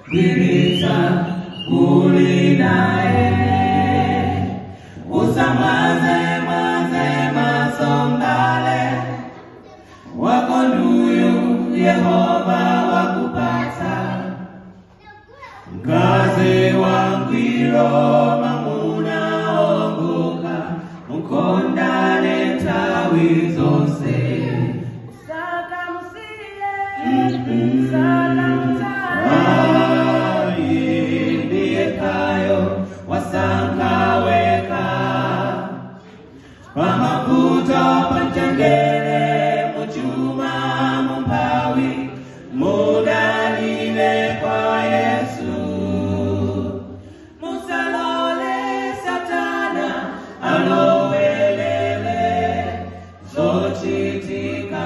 Gwirisa uli naye. Usamwaze mwaze masombale wako nduyu Yehova wakupata mkazi wangwiro, mamuna ongoka, mukondane nthawi zonse. Usakamusiye, usakamutaye. Ayi, ndiye kayo wasankaweka pamavuto, pamtendere, muchuma, mumphawi, mudalile kwa Yesu. Musalole Satana alowelele zochitika.